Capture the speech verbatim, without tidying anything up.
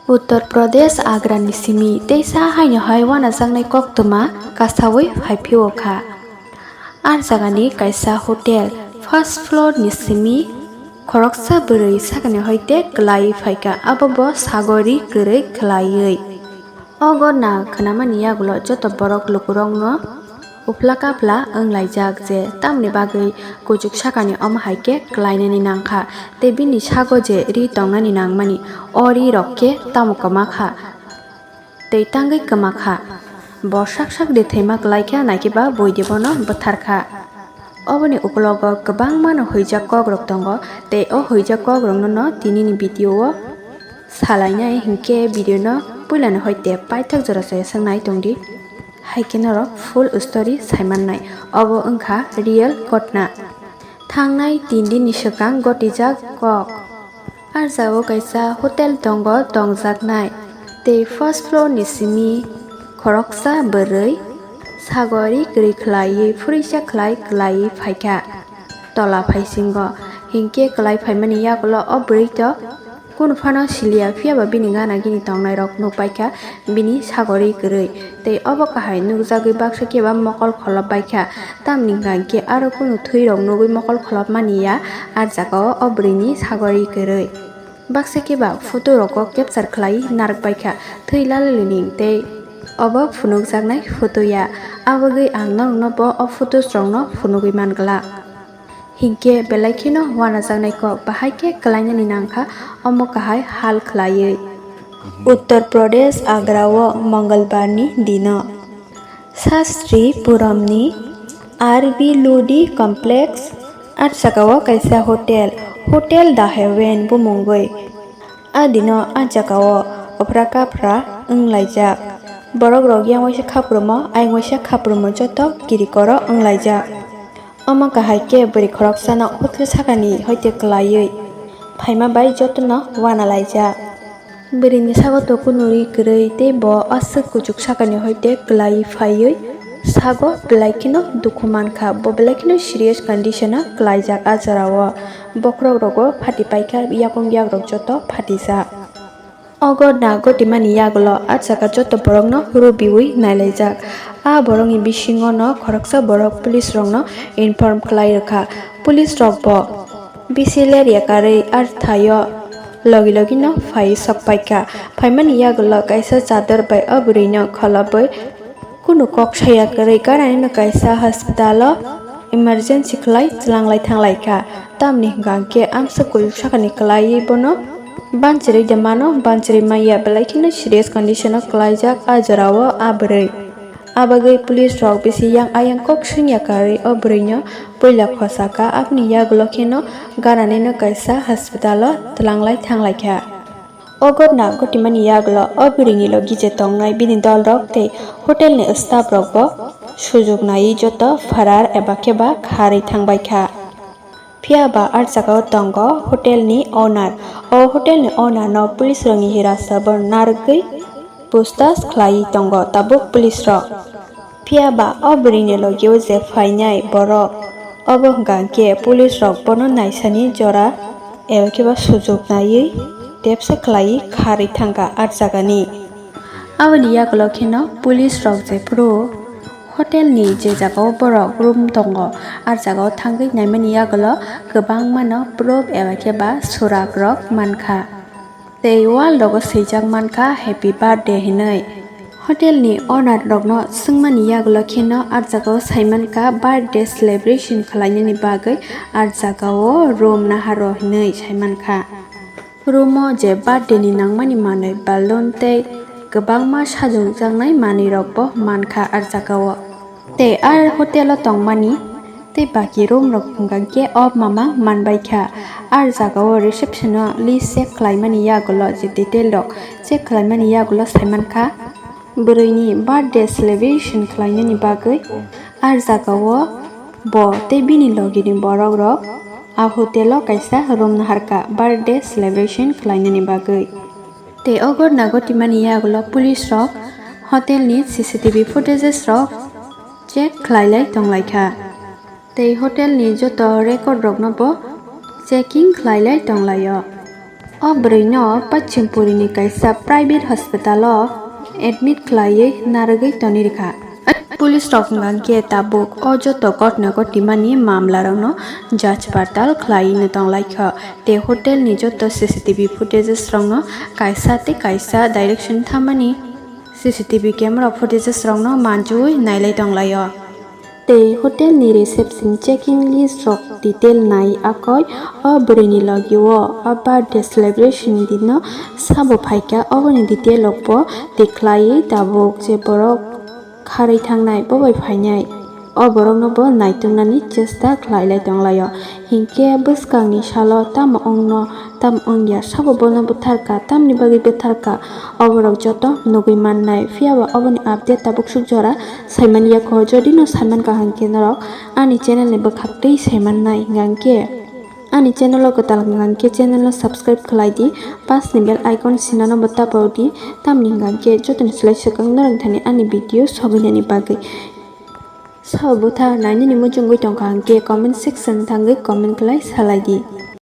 Uttar Pradesh, Agra ni simi teisa haino hai wanajaknai koktwma kasaui phaiphio kha. A jagani kaisa hotel first floor ni simi khoroksa bwrwi sakani hoite kwlaiwi phaikha, abo bo sagori kwrwi khwlaiwi. O gotna khwnamani yagulo joto borok lukurokno uphla kaphla wnglaijak je tamni bagwi kuchuk sakani omo hai khe kwlainani nangkha, tei bini sago je ri tongnani nangmani, o ri rok khe tamo kwma kha tei tangwi kwma kha. Bo sak sak de thwima kwlai kha, naikhe ba bui de bono bwthar kha. Oboni ukologo kwbangma no huijak kok rok tongo, tei o huijak kok rokno no tini ni video o salainai hinkhe video no puila ni hoite paithak jora se swngnai tongdi. Hai khe norok full story saimannai. Obo wngkha real ghotna. Thangnai tin din ni swkang gotijak kok. A jagao kaisa hotel tongo, tongjaknai. Tei first floor ni simi khoroksa bwrwi sagori kwrwi khwlaiwi phurisa khlai kwlaiwi phaikha tola phaisingo. Hinkhe kwlai phaimani yagulo o bwrwi to kunu phano siliya, phiya ba bini gana gini tongnai rok nukpaikha bini sagori kwrwi. Tei obo kahai nukjagwi baksa khe ba mokol kholop baikha, tamni hwnkha hinkhe aro kunu thwi rok nugwi mokol kholop mani ya. A jagao o bwrwini sagori kwrwi. Baksa khe ba photo rogo capture khlai narwk baikha thwi lalalining tei obo phunukjaknai photo ya. Abagwi ang norokno bo o photos rokno phunugwi man glak. Hinkhe belai kheno wanajaknai kok bahai khe kwlainani nangkha omo kahai hal khwlaiwi. Uttar Pradesh, Agra o Mangalbar ni dino Shastri Puram ni R B Lodi Complex a jagao kaisa hotel, Hotel The Haven bumungwi. A dino a jagao ophra kaphra wnglaijak. Borok rok yang waisa khaprumo, ayang waisa khaprumo joto kirikoro wnglaijak. Omo kahai khe bwrwi khoroksano hotel sakani hoite kwlaiwi phaima bai jotono wanalaijak. Bwrwini sago to kunu ri kwrwi tei bo aswk kuchuk sakani hoite kwlaiwi phaiwi sago belai kheno dukhu mankha. Bo belai kheno serious condition o kwlaijak a jorao. Bokhorok rogo phati paikha, yakung yakrok joto phatijak. O gotna gotimani yagulo a jaga joto borokno rubiwi nailaijak. A borokni bisingo no khoroksa borok police rokno inform khlai rwkha. Police rok bo bisi ler yakarwi a thaio logi logi no phai sok paikha. Phaimani yagulo kaisa chador bai o bwrwino kholobwi kunu kok saya kwrwi ganani no kaisa hospital o emergency khlai chwlanglai thanglaikha. Tamni hwnkha hwnkhe amsa kuchuk sakani kwlaiwi bono banchirwi de mano, banchirwi manya belai kheno serious condition o kwlaijak a jorao a bwrwi. Abagwi police rok bisi yang ayang kok swngya karwi o bwrwino puila khosaka, aboni yagulo kheno ganani no kaisa hospital o twlanglai thanglaikha. O gotna gotimani yagulo o bwrwini logi je tongnai bini dolrok tei hotelni staff rokbo sujuk naiwi joto pharar eba khe ba kharwi thangbaikha. Phiya ba a jagao tongo hotelni owner. O hotelni owner no police rokni hirasa bo narwgwi pustash khlaiwi tongo tabuk police rok. Phiya ba o bwrwini logio je phainai borok, obo hwnkha hwnkhe police rok bono naisani jora eba khe ba sujuk naiwi tepsa khlaiwi kharwi thangkha a jagani. Aboni yagulo kheno police rok jephuru hotelni je jagao borok room tongo, a jagao thangwi naimani yagulo kwbangmano proof eba khe ba surak rok mankha. Tei wall rogo swijak mankha happy birthday hinwi. Hotelni owner rokno swngmani yagulo kheno a jagao saimankha birthday celebration khlainani bagwi a jagao room naharo hinwi saimankha. Room o je birthday ni nangmani manwi balloon tei kwbangma sajokjaknai manwi rokbo mankha a jagao. Tei a hotel o tongmani tei baki room rok hwnkha khe off mamang manbaikha. A jagao reception o list check khlaimani yagulo je detail rok check khlaimani yagulo saimankha bwrwini birthday celebration khlainani bagwi a jagao bo tei bini logini borok rok a hotel o kaisa room naharkha birthday celebration khlainani bagwi. Tei o gotna gotimani yagulo police rok hotel ni C C T V footages rok check khlailai tonglaikha. Tei hotel ni joto record rokno bo checking khlailai tonglaio. O bwrwino Pachimpurini kaisa private hospital-o admit khlaiwi narwgwi tonwi rwkha. Police rok hwnkha khe tabuk o joto ghotna ghotimani mamlarokno jach partal khlaiwi tonglaikha tei hotelni joto C C T V footages rokno kaisa tei kaisa direction thamani C C T V camera footages rokno manjui nailai tonglaio. Tei hotelni reception checking list rok detail nai akoi o bwrwini logio o birthday celebration dino sabo phaikha, oboni detail rokbo tikhlaiwi tabuk je borok kharwi thangnai bo bai phainai. O borokno bo naituknani chesta khlailai tonglaio. Hinkhe bwskangni salo tamo wngno tamo wngya sabo bono bwtharkha, tamni bagwi bwtharkha, oborok joto nugwi mannai. Phiyaba oboni update tabuk suk jora saimanya kho. Jodi no saimankha hinkhe norok ani channel ni bwkhaktwi saimannai hwnkhe ani channel o kwtal hwnkhe channel no subscribe khlai di, pas ni bell icon sinano bo tapao di, tamni hwnkhe jotoni slai swkang norok thani ani video sogwinani bagwi. Sabo bwtha nainani muchungwi tongkha hinkhe comment section thangwi comment khlai salai di.